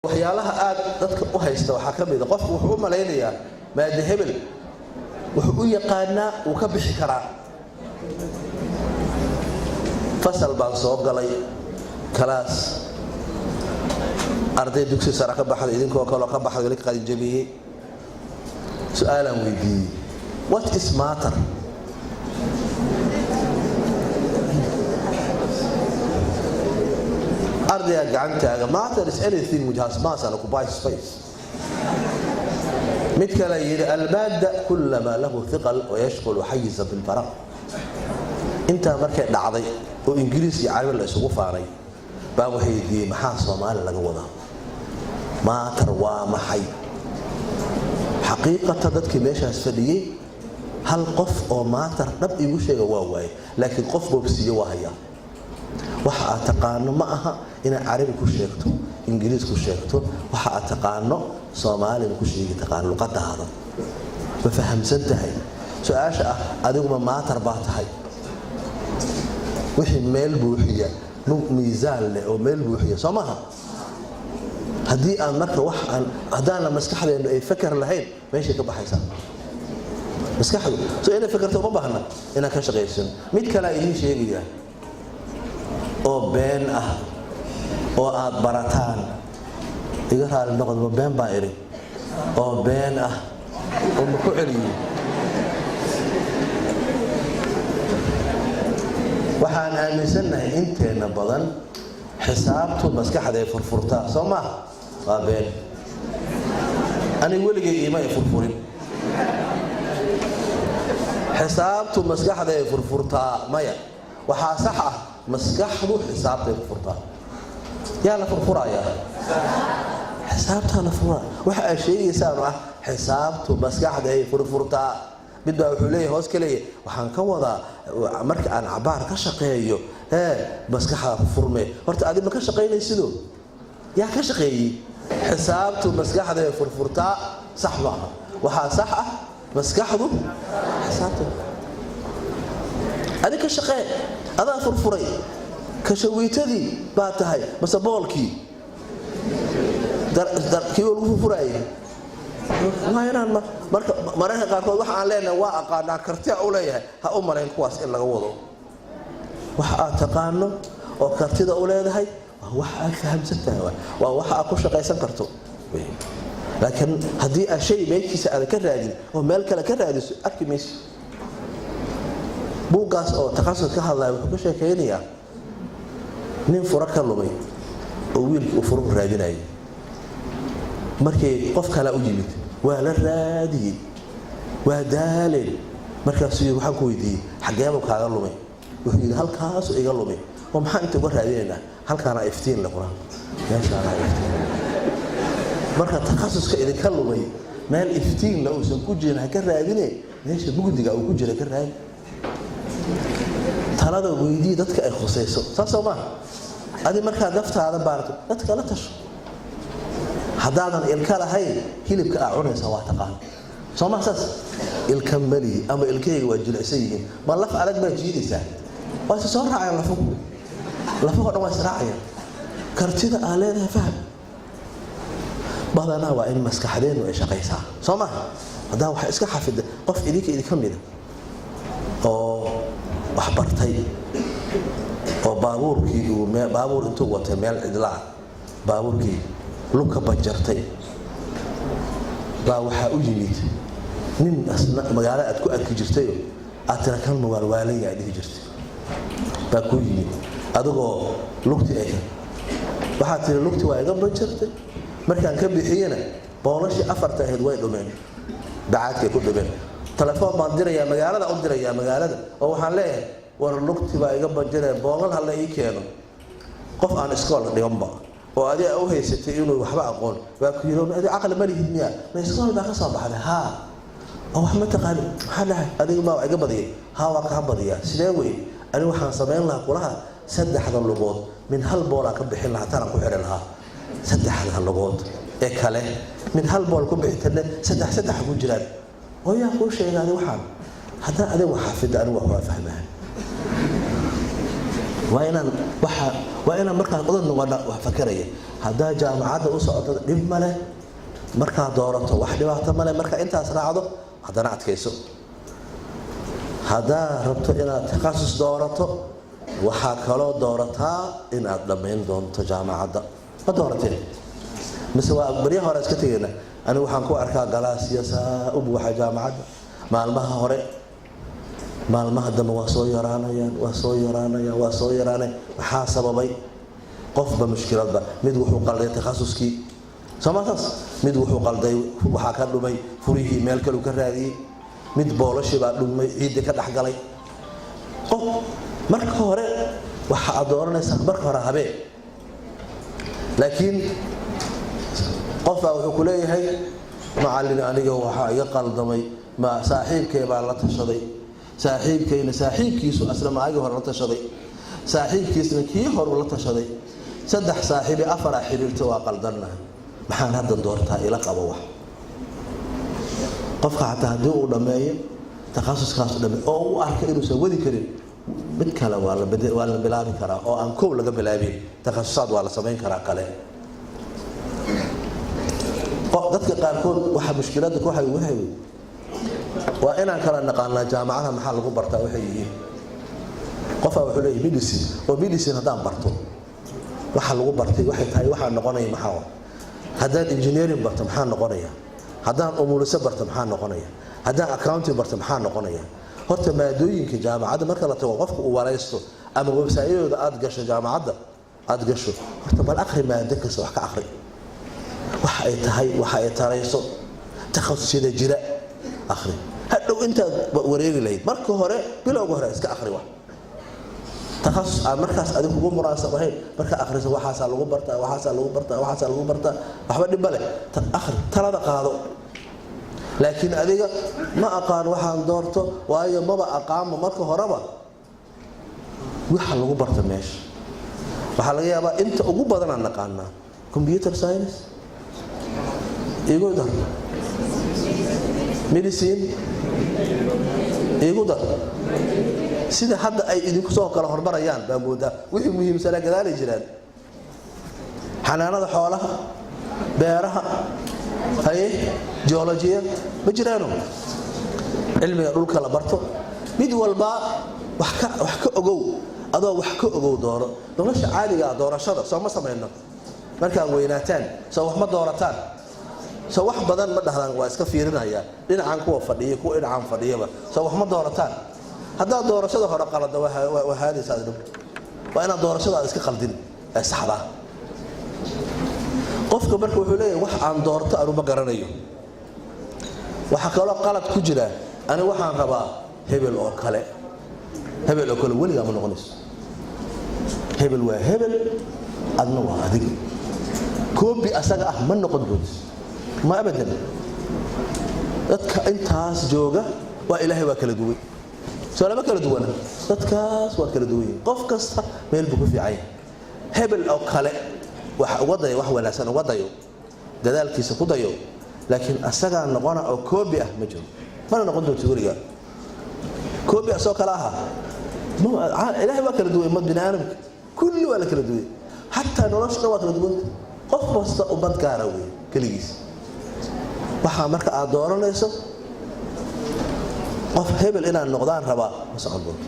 Waxyaalaha aad dadka u haysta waxaa ka mid a, qofku wuxuu u malaynayaa maade hebel wuxuu u yaqaanaa wuu ka bixi karaa. Fasal baan soo galay, class arday dugsi sare ka baxday, idinkoo kaloo ka baxday, wali ka qalinjabiyey. Su-aalaan weydiiyey: "What is matter?" Ardayga gacantaaga: "Matter is anything which has mass and occupies space." Mid kale yidhi: "Almaada kullama lahu thiqal wayashqulu xayiza bilfaraq." Intaa markay dhacday oo Ingiriis iyo Carabi la isugu faanay, baan weydiiyey: "Maxaa Soomaali laga wadaa? Matter waa maxay?" Xaqiiqata, dadkii meeshaas fadhiyey hal qof oo matter dhab iigu sheega waa waaye, laakiin qof boobsiiye waa hayaa. Waxa aad taqaano ma aha inaad Carabi ku sheegto, Ingiriis ku sheegto. Waxa aad taqaano Soomaaliga ku sheegi taqaano, luqadaada ma fahamsan tahay? Su-aasha ah: adiguma matter baa tahay? Wixii meel buuxiya, miisaan leh oo meel buuxiya, soo maaha? Haddii aan marka wax aan haddaana maskaxdeennu ay fakar lahayn, meeshay ka baxaysaa maskaxdu. So inay fakarto uma baahna inaan ka shaqaysano. Mid kalea idiin sheegaya oo been ah oo aad barataan, iga raali noqodma, been baa idhi oo been ah oo ma ku celiyo. Waxaan aaminsannahay inteenna badan xisaabtu maskaxda ay furfurtaa, soo maaha? Waa been. Aniga weligay iima ay furfurin. Xisaabtu maskaxda ay furfurtaa, maya. Waxaa sax ah maskaxdu xisaabtay furfurtaa. Yaa la furfurayaa? Xisaabtaa la furfuraa. Waxa aad sheegaysaanu ah xisaabtu maskaxda ay furfurtaa, mid baa wuxuu leeyahay, hoos ka leeyahay: "Waxaan ka wadaa marka aan cabaar ka shaqeeyo ee maskaxda furfurme." Horta adi ma ka shaqaynaysido? Yaa ka shaqeeyey? Xisaabtu maskaxda ay furfurtaa sax maaha. Waxaa sax ah maskaxdu xisaabta. Adi ka shaqee, adaa furfuray. Kashawiitadii baa tahay mase boolkii kii lagu furfuraayay? Waa inaan marka mararka qaarkood waxa aan leenahay waa aqaanaa, kartia u leeyahay, ha u malayn kuwaas in laga wado. Wax aad taqaano oo kartida u leedahay waa wax aad fahamsan tahay, waa wax aad ku shaqaysan karto. Laakiin haddii aad shay meeshiisa aadan ka raadin oo meel kale ka raadiso, arki mayso. Buuggaas oo takhasus ka hadlaya wuxuu ka sheekaynayaa nin furo ka lumay oo wiilkii uu furuhu raadinayay. Markii qof kalea u yimid, waa la raadiyey, waa daaleen. Markaasuu yidhi: "Waxaan ku weydiiyey, xaggeebuu kaaga lumay?" Wuxuu yidhi: "Halkaasuu iga lumay." "Oo maxaan inta uga raadinaynaa? Halkaanaa iftiin le quraan, meeshaanaa iftiin." Marka takhasuska idinka lumay meel iftiinla uusan ku jirin ha ka raadine, meesha mugdiga uu ku jira ka raadi. Talada weydii dadka ay khusayso, saas soo maaha? Adi markaad naftaada baarto, dadka la tasho. Haddaadan ilka lahayn, hilibka aa cunaysa waa taqaan, soo maa saas? Ilka malihi ama ilkahayga waa jilicsan yihiin, ma laf adag baa jiidaysaa? Waa isa soo raacayaan lafuhu, lafuhu dhan waa israacayaan. Kartida aa leedahay faham. Badanaa waa in maskaxdeennu ay shaqaysaa, soo maha? Haddaa waxa iska xafida, qof idinka idinka mida oo wax bartay oo baabuurkii uu baabuur intuu watay meel cidlaa baabuurkii lugka banjartay, baa waxaa u yimid nin magaalo aad ku arki jirtayo, aad tira kan mawaalwaalanya aad dhihi jirtay, baa kuu yimid adigoo lugti ay. Waxaad tiri: "Lugti waa iga banjartay, markaan ka bixiyena boolashii afarta ahayd way dhumeen, bacaadkay ku dhumeen. Telefoon baan dirayaa magaalada, u dirayaa magaalada, oo waxaan leeyahay: war, lugti baa iga banjaraya, boolal ha la ii keeno." Qof aan iskool dhiganba oo adi u haysatay inuu waxba aqoon baa ku yidhi: "Adi caqli ma lihid miya? Ma iskool baa ka soo baxday? Haa, oo wax ma taqaani? Maxaa dhahay? Adiga maa iga badiyay? Haa, waa kaa badiyaa. Sidee wey? Ani waxaan samayn lahaa kulaha, saddexda lugood min hal boolaa ka bixin lahaa, tanaan ku xiri lahaa. Saddexda lugood ee kale min hal bool ku bixitane, saddex saddex ku jiraan. Oo yaa kuu sheegay adi waxaan? Haddaan adiga wax xafida, anigu wax waa fahmaha." Waa inaan waxa Waa inaan markaas odan noqona wax fakaraya. Haddaa jaamacadda u socoto, dhib ma leh markaa doorato, wax dhibaato male. Markaa intaas raacdo, haddana adkayso. Haddaa rabto inaad takhasus doorato, waxaa kaloo doorataa inaad dhammayn doonto jaamacadda. Ma doorateen mise waa baryaha hore iska tegayna? Anigu waxaan ku arkaa galaasya saa u buuxa jaamacadda maalmaha hore. Maalmaha dambe waa soo yaraanayaan, waa soo yaraanayaan, waa soo yaraanayaan. Maxaa sababay? Qofba mushkiladba. Mid wuxuu qalday takhasuskii, soo saas? Mid wuxuu qalday, waxaa ka dhumay furihii, meel kaleu ka raadiyey. Mid boolashii baa dhumay, ciidda ka dhexgalay. Qof marka hore waxa aad dooranaysaa marka hore habeen. Laakiin qofbaa wuxuu ku leeyahay: "Macallin, aniga waxaa iga qaldamay, ma saaxiibkay baan la tashaday, saaxiibkayna saaxiibkiisu asna maagii hore la tashaday, saaxiibkiisna kii horu la tashaday, saddex saaxiibi afaraa xiriirta, waa qaldannahay. Maxaan haddan doortaa? Ila qabo." Wax qofka xataa haddii uu dhammeeyo takhasuskaasu dhameey oo u arka inuusan wadi karin, mid kale waa la bilaabi karaa oo aan kow laga bilaabin. Takhasusaad waa la samayn karaa kale. Dadka qaarkood waxa mushkiladda ku hay waxay waa inaan kala naqaanaa jaamacadaha maxaa lagu bartaa, waxay yihiin. Qofaa wuxuu leeyahy medicine, oo medicine haddaan barto, waxa lagu bartay waxay tahay, waxaa noqonaya maxaa? Haddaan engineering barto, maxaa noqonaya? Haddaan umuliso barto, maxaa noqonaya? Haddaan accounting barto, maxaa noqonaya? Horta maadooyinka jaamacadda marka la tago, qofka uu waraysto ama website-yadooda aad gasho, jaamacadda aad gasho, horta bal akhri maado kasta, wax ka akhri, waxa ay tahay, waxa ay tarayso, takhasusyada jira akhri. Hadhow intaad wareegi lahayd, marka hore, bilowga hore iska akhri. Wax takhasus aan markaas adig kugu munaasab ahayn marka akhriso, waxaasaa lagu bartaa, waxaasaa lagu bartaa, waxaasaa lagu bartaa, waxba dhib ma leh. Akhri, talada qaado. Laakiin adiga ma aqaan waxaan doorto, waayo maba aqaanba marka horeba waxa lagu barta meesha. Waxaa laga yaabaa inta ugu badan aan naqaanaa computer science, igu dar medicine, igu dar. Sida hadda ay idinku soo kala hormarayaan baa moodaa wixii muhiimsanaa gadaalay jiraan. Xanaanada xoolaha, beeraha, haye, geologiya ma jiraano, cilmiga dhulka la barto. Mid walba wax ka ogow. Adoo wax ka ogow dooro. Nolosha caadigaa doorashada soo ma samayno? Markaad weynaataan, soo wax ma doorataan? Soo wax badan ma dhahdaan? Waa iska fiirinaya dhinacan kuwa fadhiya, kuwa dhinacan fadhiyaba. Soo wax ma doorataan? Haddaad doorashada hore qalada, waa haadaysa adhub. Waa inaad doorashada aad iska qaldin ee saxdaa. Qofka marka wuxuu leeyahay: "Wax aan doorto anu ma garanayo." Waxaa kaloo qalad ku jira: "Ani waxaan rabaa hebel oo kale." Hebel oo kale weligaa ma noqonayso. Hebel waa hebel, adna waa adig. Koobi asaga ah ma noqon doonto, ma abadan. Dadka intaas jooga waa Ilaahay waa kala duway, soo lama kala duwana? Dadkaas waa kala duwan yihin. Qof kasta meel buu ku fiican yahay. Hebel oo kale wax uga dayo, wax wanaagsan uga dayo, dadaalkiisa ku dayo, laakiin asagaa noqona oo koobi ah ma jiro, mana noqon doonto weligaa koobi asoo kale aha. Ilaahay waa kala duway ummad bini aadamka, kulli waa la kala duway. Xataa nolosha dhan waa kala duwanta. Qof kasta ummad gaara wey keligiis. Waxaa marka aad dooranayso qof hebel inaad noqdaan rabaa, ma socon doonto.